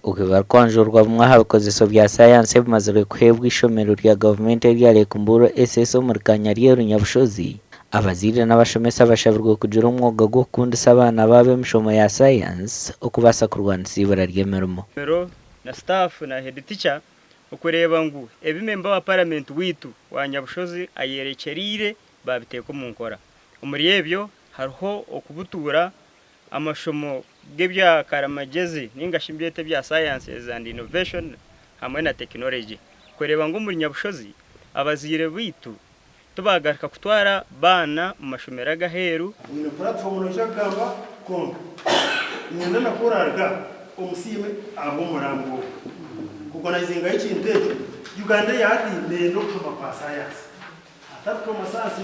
Obwe barikwanjurwa bimwe aha bikozeso bya sayansi ebimazirwe kuheebwa eishomero rya gavumenti erya Lake Mburo SS omuri Kanyaryeru, Nyabushozi, abazaire n'abashomesa bashabirwe kugira omwoga gw'okukundisa abaana baabo emishomo ya sayansi okubaasa kurwanisa eibura ry'emirimo. Ishomero na staff na head teacher okureeba ngu ebi member wa parliament waitu wa Nyabushozi ayerekyereire babiteeka omu nkora. Omuri ebyo hariho okubutuura amashomo g'ebya karimagezi ninga shi mbyete ebya sciences and innovation hamwe na technology kureeba ngu omuri Nyabushozi abazaire baitu tibagaruka kutwara baana omu mashomero ag'aheeru. Oine puratifoomu noija kugamba kwonka niinyenda na ku oraaruga aha omusiime ahabw'omurambo ogwo. Kuorganizingayo ekintu ekyo, Uganda eya hati neeyenda okushoma kwa sayansi. Hatari kushoma sayansi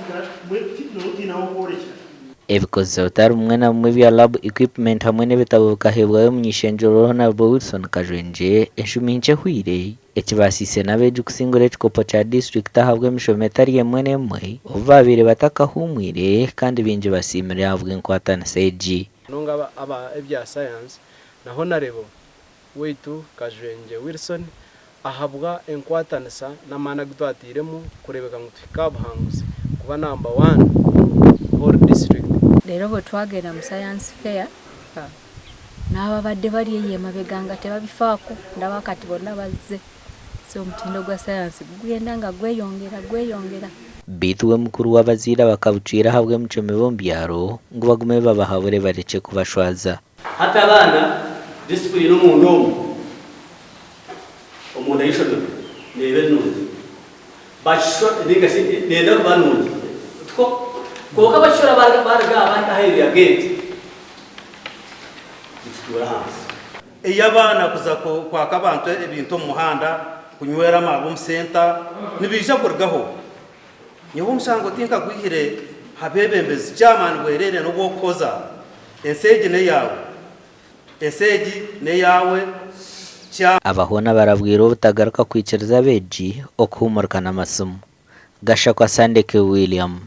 mbwenu noba otiine ah'okworekyera. Ebikozesa bitari bimwe na bimwe ebya lab equipment hamwe n'ebitabo bikaheebwayo omuny'ishengyero Hon. Wilson Kajwengye enshumi nkye ehweire, ekibaasiise n'abeegi kusingura ekikopo kya disiturikiti ahabw'emishomo etari emwe n'emwe obu baabaire batakahuumwire kandi baingi basiimire ahabw'enkwatanisa egi. Munonga aba ebya sayansi na Honarebo waitu Kajwengye Wilson ahabwa enkwatanisa n'amaani agu twatairemu kureebeka ngu tuhika aha buhanguzi kuba namba wani omu whole district. Reero bwetwagenda mu science fair n'ababadde bari eyo emabega nga tebabifaako ndaba kati bonna bazze so omutindo gwa sayansi gugenda nga gweyongera gweyongera. Beitu we mukuru w'abazaire abakabucwire ahabw'emicwe mibi omu byaro ngu bagume babahabure barekye kubashwaza. Hati abaana disipuriini omunda omu, omunda y'eishomero neeba eri nungi. Bakishwa ninga shi neenda kuba nungi. Tikwo? Kwonka bakishora baaruga baaruga aha baahika aheeru ya geeti, nitutuura ahansi. Ey'abaana kuza kwaka abantu ebintu omu muhanda, kunywera amaarwa omu senta, nibiija kurugaho. Nyowe omushango tinkagwihire ha beebembezi, chairman bwereere n'obw'okuhoza. Ensi egi n'eyaawe. Ensi egi n'eyaawe. Chairman. Aba hoona barabwirwe obutagaruka kwikiriza abeegi okuhuumurika n'amasimu. Gashakwa Sandeke William.